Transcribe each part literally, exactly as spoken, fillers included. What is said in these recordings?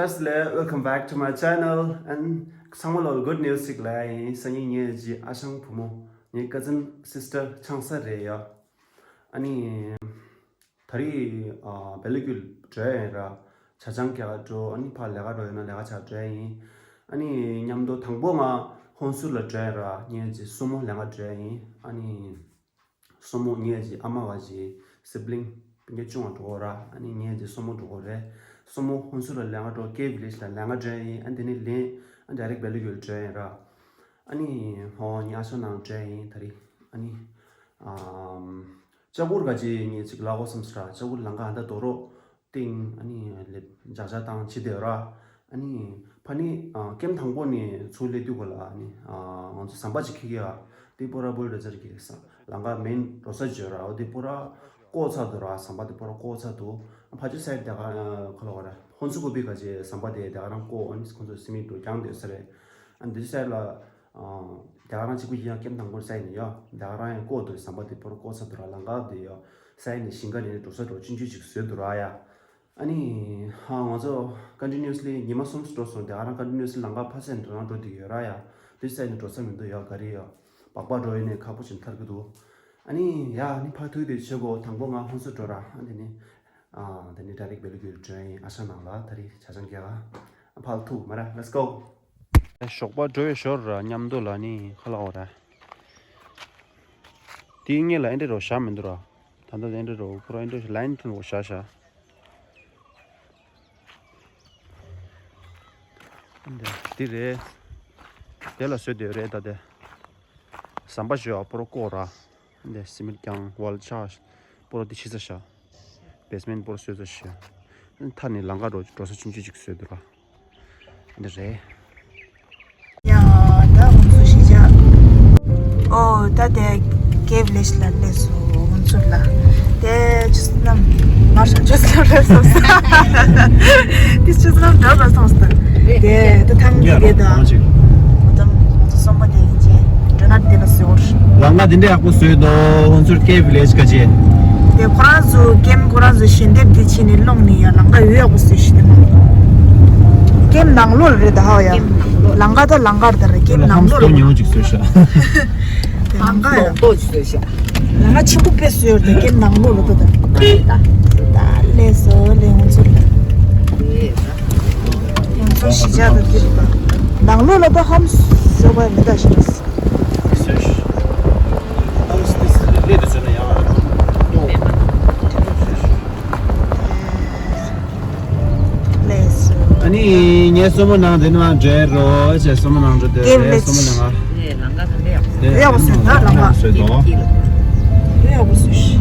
Firstly, welcome back to my channel and ཚང་མ་ལ་good news ཞིག་ལབ་ཡིན། སང་ཉིན་ངའི་ཨ་ཅེ་ཨ་ཞང་བུ་མོ། ངའི་cousin sister ཆང་ས་རེད་ཡ། ཨ་ནི། ད་རེས་ཨ་སྦེལ་ཀོབ་འགྲོ་ཡ་ཡིན་ར། ཇ་ཆང་རྒྱག་ག་འགྲོ། ཨ་ནི་ཕར་ལས་ཀ་འགྲོ་ཡོད་ན་ལས་ཀ་བྱ་འགྲོ་ཡ་ཡིན། ཨ་ནི་མཉམ་དུ་དང་པོ་ང་ཧོན་སུར་ལ་འགྲོ་ཡ་ར། ངའི་ཨ་ཅེ་སྲུ་མོ་ལེན་ག་འགྲོ་ཡ་ཡིན། ཨ་ནི། སྲུ་མོ་ངའི་ཨ་ཅེ་ཨ་མ་བ་ཅེ་sibling སྤུན་ཀྱག་ཆུང་བ་འགྲོ་གོ་ར། ཨ་ནི་ངའི་ཨ་ཅེ་སྲུ་མོ་འགྲོ་གོ་རེད། སྲུ་མོ་ཧོན་སུར་ལ་ལེན་ག་འགྲོ། K village ལ་ལེན་ག་འགྲོ་ཡ་ཡིན། ཨ་ནི་དེ་ནས་ལེན་ཨ་direct སྦེལ་ཀོབ་འགྲོ་ཡ་ཡིན་ར། ཨ་ནི་ཧོ་ཉི་ཨ་ཞང་ནང་འགྲོ་ཡ་ཡིན་ད་རེས། ཨ་ནི། ཨམ། ལྕགས་ཕུར་ག་ཅེ་ངས་ཅིག་ལབ་དགོས་བསམ་སོང་ར། ལྕགས་ཕུར་ལམ་ཁ་ཨ་ད་རྡོ་རོག་སྟེང་ཨ་ནི་ལེབ་ཇག་ཇག་བཏང་བྱེད་དེ་ར། ཨ་ནི་ཕ་ནི་ཨ་ཀེམ་དང་པོ་ནས་ཚུར་སླེབས་དུས་གོ་ལ་ཨ་ནི་ཨ་ང་ཚོ་ཟམ་པ་ཅིག་འཁེལ་གྱི་ཡ། དེ་པོ་ར་བུལ་ཌོ་ཛར་གྱི་ས་ལམ་ཁ་མེན་འགྲོ་ས་བརྗོད་ར། འོ་དེ་པོ་ར་བཀོག་ཚར་འདུག་ར། ཟམ་པ་དེ་པོ་ར་བཀོག་ཚར་འདུག་ཕ་ཆུ་སའི་དེ་ག་ཁོ་ལ་གོ་ར་ཧོན་སུར་ཀོ་པི་ག་ཅེ་ཟམ་པ་དེ་དེ་ག་རང་བཀོག་ཨ་ནི་ཁོ་ཚོ་སི་མེན་འགྲོ་རྒྱང་སྡོད་ས་རེད། ཨ་ནི་དེ་ཚོ་སའི་ལ། ཨ་དེ་ག་རང་གཅིག་པུ་ཡིན་ཡང་ཀེམ་དང་པོར་ས་ཡིན་ཡ། དེ་ག་རང་ཡང་བཀོག་འདུག་ཟམ་པ་དེ་པོ་ར་བཀོག་ཚར་འདུག་ར། ལམ་ཁ་དེ་ཡ་ས་ཡིན་ནས་ཞིང་ཁ་ནས་འགྲོ་ས་འགྲོ་ཆུང་ཆུང་ཅིག་བཟོས་འདུག་ར་ཡ། ཨ་ནི་ཧ་ང་ཚོ་continuously ཉི་མ་གསུམ་འགྲོ་སོང་། དེ་ག་རང་continuously ལམ་ཁ་ཕ་སེ་འགྲོ་ན་འགྲོ་འདུག་ཡོད་ར་ཡ། དེ་ས་ཡིན་ནས་འགྲོ་ས་མི་འདུག་ཡ། ག་རེ་ཡ་སྦག་སྦག་འགྲོ་ཡིན་ནས་ཁག་པོ་ཅིག་ཐར་གི་འདུག་ཨ་ནི་ཡ་ཨ་ནི་ཕ་ཐུག་དེ་བྱེད་དགོས། དང་པོ་ང་ཧོན་སུར་འགྲོ་ར། ཨ་དེ་ནི། ཨ་དེ་ནི་direct སྦེལ་ཀོབ་འགྲོ་ཡིན། ཨ་ཞང་ནང་ལ་ད་རེས་ཇ་ཆང་རྒྱག་ག་ཕར་ཐུག་མ་ར། Let's go. ཞོགས་པ་འགྲོ་བའི་ཞོར་ར་མཉམ་དུ་ལ་ནི་ཁ་ལག་འོ་ར། དེའི་སྔོན་ལ་ཨེ་འདྲ་རོ་བཞག་མི་འདུག་ར། ད་ལྟ་ཨེ་འདྲ་རོ་ཁོ་ར་ཨེ་འདྲ་ལའིན་མཐུན་པོ་བཞག་བཞག་འདི་རེད། དེ་ལ་བཟོས་དེ་རེད། ད་དེ་ཟམ་པ་ཞོ་པོ་ར་བཀོག་ར། འདི་སི་མེན་ཊི་རྐྱང་ཝལ་ཆགས་པོ་ར་དེ་ཕྱི་ས་བཞག་བེ་སི་མེན་ཊི་པོ་ར་བཟོས་ས་བཞག་མཐའ་ནས་ལམ་ཁ་འགྲོ་འགྲོ་ས་ཆུང་ཆུང་ཅིག་བཟོས་འདུག་ར། འདི་རེད། ཡ་ད་ཧོན་སུར་ཞིག་ཇ། ཨོ་ད་དེ་K village ལ་སླེབས་སོང་། ཧོན་སུར་ལ། དེ་ཆུ་སྣམ་མར་ཤང་ཆུ་སྣམ་རེད་སོང་ས། དེ་ཆུ་སྣམ་འདྲ་བ་སོང་ས། དེ་ད་ཐང་གི་དེ་ད། ད་ང་ཚོ་སོམ་པ་དེ་ཡིན་ཅེ། འགྲོ་ན་དེ་ལ་སོར། ལམ་ཁ་དེ་འདྲ་ཡག་པོ་བཟོས་འདུག་ཧོན་སུར་K village ག་ཅེ། དེ་ཁོ་རང་ཚོ་ཀེམ་ཁོ་རང་ཚོ་ཞལ་འདེབས་དེ་བྱས་ནས་སློང་ནས་ཡ་ལམ་ཁ་ཡོད་ཡག་པོ་བཟོས་ཤི་དེ་མ། ཀེམ་ནང་ལོགས་ལ་རེད་ད་ཧ་ཡ། ཀེམ་ནང་ལོགས། ལམ་ཁ་ད་ལམ་ཁར་ད་རེད། ཀེམ་ནང་ལོགས་ལ། ཉུང་ཅིག་བཟོས་ཤག་ལམ་ཁ་ཡ། ཏོག་ཅིག་བཟོས་ཤག་ལམ་ཁ་ཆེན་པོ་དཔེ་བཟོས་ཡོད་དེ་ཀེམ་ནང་ལོགས་ལ་ད་ད། ད་ལས་སོ་ལས་ང་ཚོ་ལ། ང་ཚོ་ཞི་ཆགས་ད་དེ་རེད་ད། ནང་ལོགས་ལ་ད་ཧམ་བཟོས་པ་མི་ད་ཤི་ད། ཨ་ནི་ངས་སོ་མོ་ནང་དེ་ནང་འདྲེ་རོ་ཅེས་སོ་མོ་ནང་འགྲོ་དེ་རེད། སོ་མོ་ནང་། དེ་ཡག་པོ་བཟོས་ད་ལམ་པ། ཡག་པོ་བཟོས་ཤིག་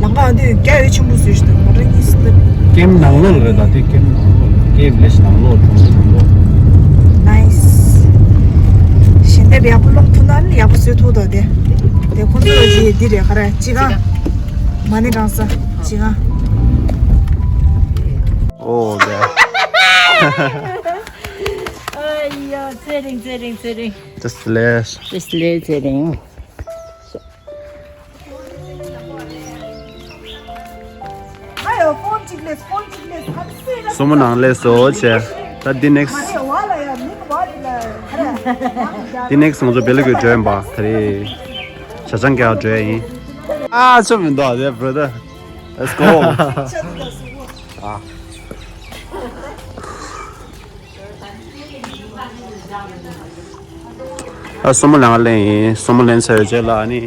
ལམ་པ་འདི་རྒྱ་ཡོད་ཆེན་པོ་བཟོས་ཤིག་ད་མོ་ཊ་གཉིས་སུ་ད། ཀེམ་ནང་ལོགས་རེད་ད། དེ་ཀེམ་ནང་ལོགས། ཀེམ་ལེ་ཤི་ནང་ལོགས་གྲོང་ནང་ལོགས། ནའིས། ཞིང་དེབ་ཡག་པོ་ཀློག་ཐུབ་ན་ནི་ཡག་པོ་བཟོས་ཐུབ་ད་དེ། དེ་ཁོང་ཚོ་ལ་ཅི་འདི་རེད་ག་རེ་ཅི་ག་མ་ཎི་བགྲང་ས་ཅི་ག་ཨོ་ལེ། ཨ་ཡ་ཚེ་རིང་ཚེ་རིང་ཚེ་རིང་། ཏེ་སི་ལེ། ཏེ་སི་ལེ་ཚེ་རིང་། སོ་མོ་ནང་ལས་སོ་བྱས། ད་འདི་ནེག་སི། འདི་ནེག་སི་ང་ཚོ་སྦེལ་ཀོབ་འགྲོ་ཡིན་པ། ད་རེས་ཇ་ཆང་རྒྱག་འགྲོ་ཡིན། ཨ་ཆོ་མི་འདུག་ཨ་དེ་བྷར་ཐར། Let's go. ཨ། ཨ་སོ་མོ་ལེན་ག་སླེབས་ཡིན། སོ་མོ་ལེན་ཚར་རྗེས་ལ་ཨ་ནི་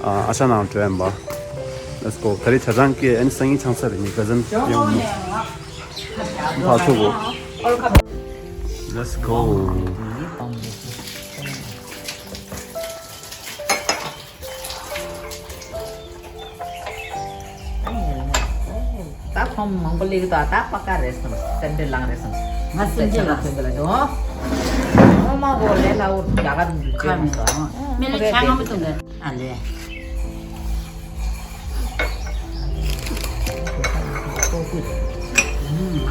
ཨ་ཨ་ཅག་ནང་འགྲོ་ཡིན་པ། Let's go. ད་རེས་ཇ་ཆང་གི་ཨ་ནི་སང་ཉིན་ཆང་ས་རེད། ངའི་ཀ་ཛིན་ཡོང་མོ། ཕར་ཚུར་གོ། Let's go. ད་ཁོང་མང་པོ་སླེབས་ཀྱི་འདུག་ད་པ་ཀ་རེད་སོང་། སེམས་པའི་ལང་རེད་སོང་། ང་སེམས་ཅན་ལ་ཐོན་གི་ལ་འདུག་ཨོ་མ་གོ་ལེ་ལ་འུར་རྒྱ་གར་འདུག་ཁ་མི་སོང་། མི་ལ་ཆ་ང་མི་ཐུང་གི་ཨ་ལེ།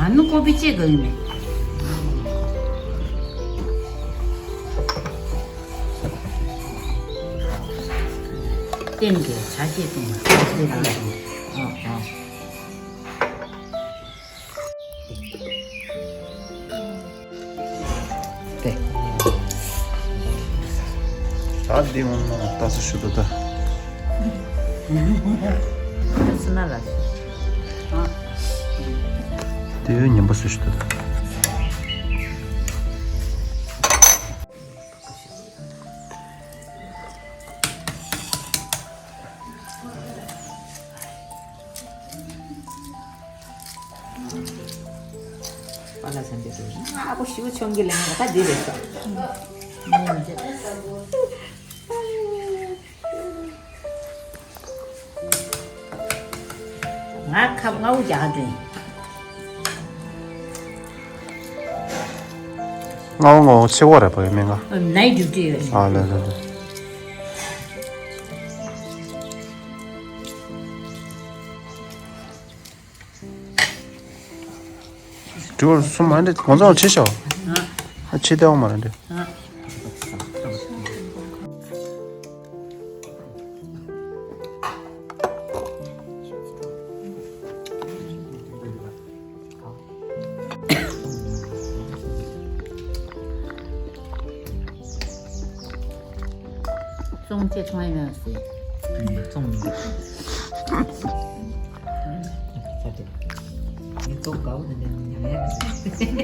ང་ནི་ཀོ་པི་ཅེ་གི་ཡིན་མེད། སྟེང་གི་ཆ་ཤས་བཏུང་བ་ཆ་ཤས་བཏུང་བ། ཨ་ཨ། ཨ་འདི་འོང་ནོ་ད་སུ་ཞུ་ད་ད། སུ་ན་ལ་ཞུ། དེ་ཉན་པ་སུ་ཞུ་ད་ད། པ་ལ་སན་དེ་དུ་ང་ཨ་ཁུ་ཞུ་ཆུང་གི་ལེན་ད་དེ་རེད་ས། ང་ཁབ་ལྔ་བོ་རྒྱག་དེ། ལྔ་བོ་ལྔ་བོ་ཆེ་བོ་རེད་པ་ཡིན་མིན་ང་། ནའི་ཌིའུ་ཊི་ཡོད། ཨ་ལེ་ལེ་ལེ། དྲི་བར་གསུམ་མ་འདྲེ་ངོ་ཚ་བ་ཆེ་ཤོ། ཨ་ཆེ་དེ་བ་མ་རེད་འདྲེ། ཙོང་ཅེ་ཚོང་ཡོད་སྲིད། ཙོང་མི་འདུག་ངས་ཙོང་དགའ་བོ་དེ་འདྲ་ཉམས་ཡ་མི་སྲིད།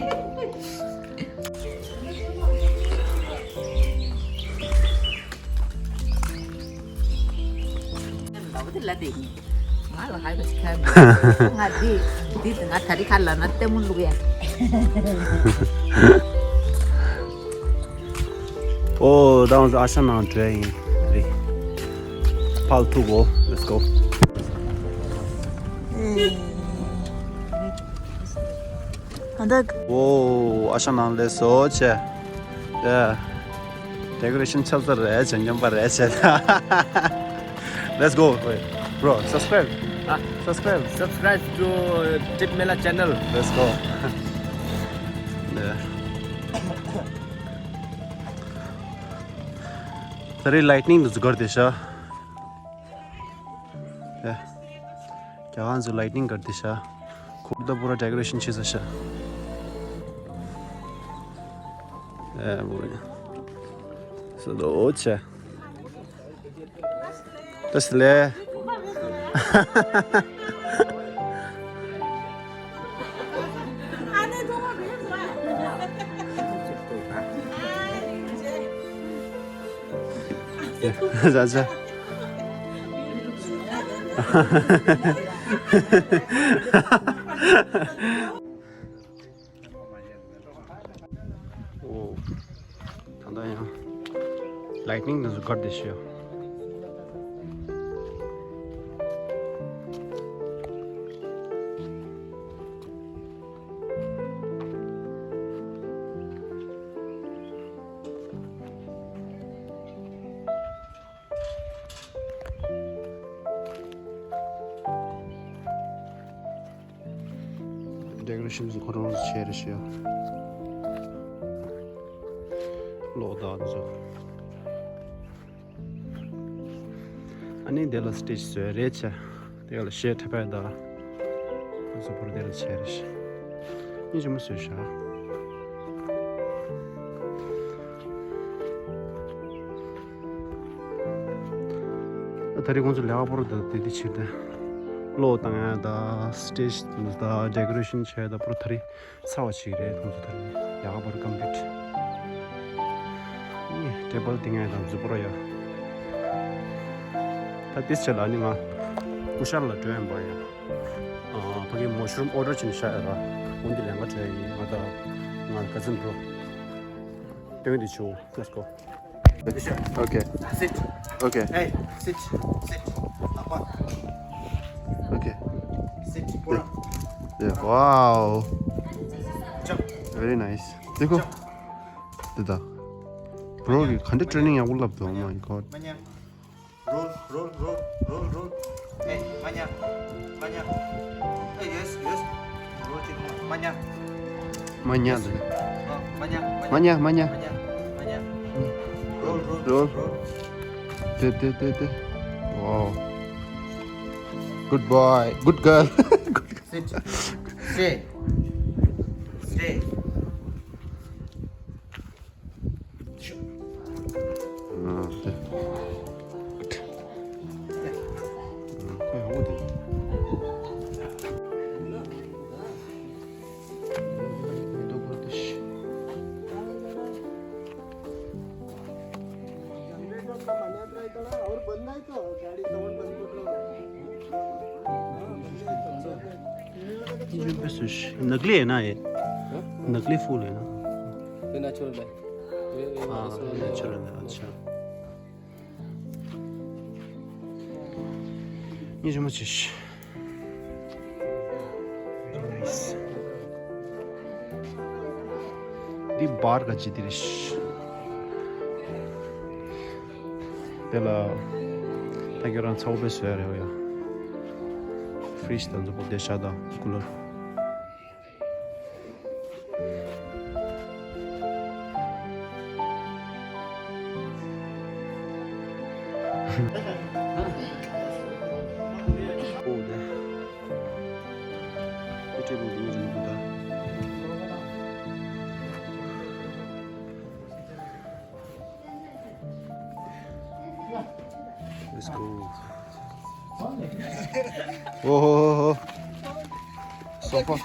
ལ་བུ་དེ་ལ་དེ་ཡིན། ང་ལ་ཧ་གོ་ཤི་ཁ་མི་ང་འདི་འདི་ང་ད་རི་ཁ་ལ་ན་ལྟད་མོ་བླུག་ཡ། Oh, that was Asha now drain. Ready? Part two go. Let's go. ཨ་ད། ཨོ། ཨ་ཤ་ནང་ལས་བཟོ་བྱས། ཡ། ཌེ་ཀོ་རེ་ཤན་ཆགས་ཚར་རེད་བྱས། སྙོམས་པ་རེད་བྱས། Let's go. Bro, subscribe. Huh? Subscribe. Subscribe to Trip Mela channel. Let's go. Yeah. ད་རེས་ལའིཊ་ནིང་དུ་འཛུགས་གར་དེ་ཤ། ཡ། རྒྱ་གང་ཚོ་ལའིཊ་ནིང་གར་དེ་ཤ། ཁུར་ད་པུ་ར་ཌེ་ཀོ་རེ་ཤན་བྱེད་ས་ཤ། ཨེ་མོ། སོ་དོ་ཆེ། ད་སི་ལེ། ཡ་ཡ། ཨོ། ད་ལྟ་ཡང་ལའིཊ་ནིང་དེ་ཚོ་གར་དེ་ཤོད། ཌེ་ཀོ་རེ་ཤན་ཁོ་རང་བྱས་རེད་ཤག་གློག་དང་དེ་ཚོ། ཨ་ནི་དེ་ལ་སི་ཊེ་ཇི་བཟོས་རེད་བྱས། དེ་ལ་གཞས་འཁྲབ་པ་དང་། ང་ཚོ་བོར་དེར་བྱས་རེད། སྙིང་རྗེ་མོ་བཟོས་ཤག་ད་རེས་ཁོང་ཚོ་ལས་ཀ་པོ་རོ་དང་དེ་དེ་ཕྱིར་ཏེ། གློག་བཏང་ཡ་དང་སི་ཊེ་ཇི་དང་ཌེ་ཀོ་རེ་ཤན་བྱས་ད་པོ་རོ་ད་རེས། ཚར་བ་ཞིག་རེད། ཁོང་ཚོ་དེར་ཡག་པར་ཀམ་པི་ལིཊ། ཨེ་ཊེ་བལ་དེ་ངས་དང་མཛུབ་པོ་ར་ཡ། ད་དེ་ཆེད་ལ་ནི་ང་སྐུ་ཤར་ལ་འགྲོ་ཡིན་པ་ཡ། ཨ་ཕ་གི་མོ་ཤུ་རུམ་ཨོ་ཌར་བྱིན་ཤ་ཡ་ར། འོན་ཏེ་ལན་ག་བྲལ་ཡིན་ང་ད། ང་ག་ཚོད་འགྲོ། སྟོན་དེ་ཆུ། Let's go. Okay. Sit. Okay. Hey, sit. Sit. Okay. Sit. Pull up. Yeah. Wow. Jump. Very nice. देखो. Jump. Dada. Bro, ག་འདྲ་ཊེ་རེ་ནིང་ཡག་པོ་བསླབས་འདུག Oh my god. Roll, roll, roll, roll, roll. Hey, མ་ཉལ། མ་ཉལ། Hey, yes, yes. Roll ཅིག་མ་ཉལ། མ་ཉལ། ཨ། མ་ཉལ། མ་ཉལ། མ་ཉལ། མ་ཉལ། མ་ཉལ། Roll, roll, roll. Roll. དེ་དེ་དེ་དེ། Wow. Good boy. Good girl. Sit. Stay. Stay. ཨ། དེ། और बंद है तो गाड़ी तोड़ बंद कर लो। ये जो बस नकली है ना ये? हाँ? नकली फूल है ना? ये नेचुरल है। ये, ये हाँ, नेचुरल है। नेचुरल है, अच्छा। ये जो मुझे འདི་བར་ག་ཅི་འདི་རེད། དེ་ལ་ད་ཁྱོད་རང་ཚ་བོ་པས་བཟོས་རེད་ཡ། ཧྥི་རིཇ་དང་མཛུབ་པོ་དེ་བཞག་དང་ཀུ་ལར། Let's go. Oh, oh, oh, oh. Sofa.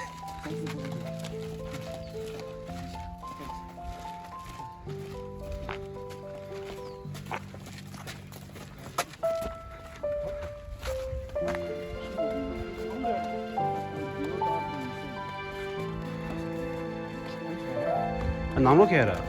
ནང་ལོགས་ཁེལ་ར།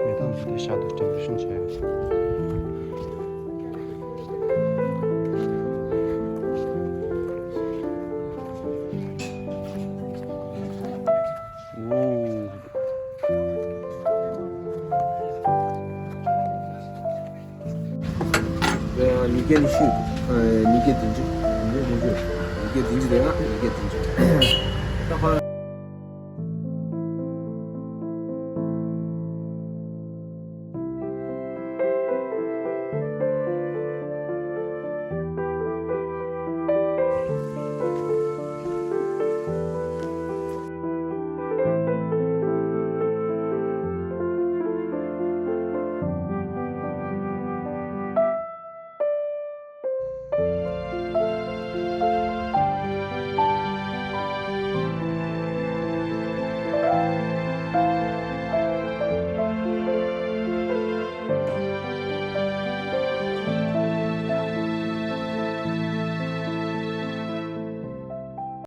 མེ་ཏོག་འདི་ཤར་དུ་ཌེ་ཀོ་རེ་ཤན་བྱས། ཨོ། ཉིས་བརྒྱ་ཉི་ཤུ། ཉིས་བརྒྱ་བདུན་ཅུ། ཉིས་བརྒྱ་བདུན་ཅུ། ཉིས་བརྒྱ་བདུན་ཅུ་རེད་ང་། ཉིས་བརྒྱ་བདུན་ཅུ།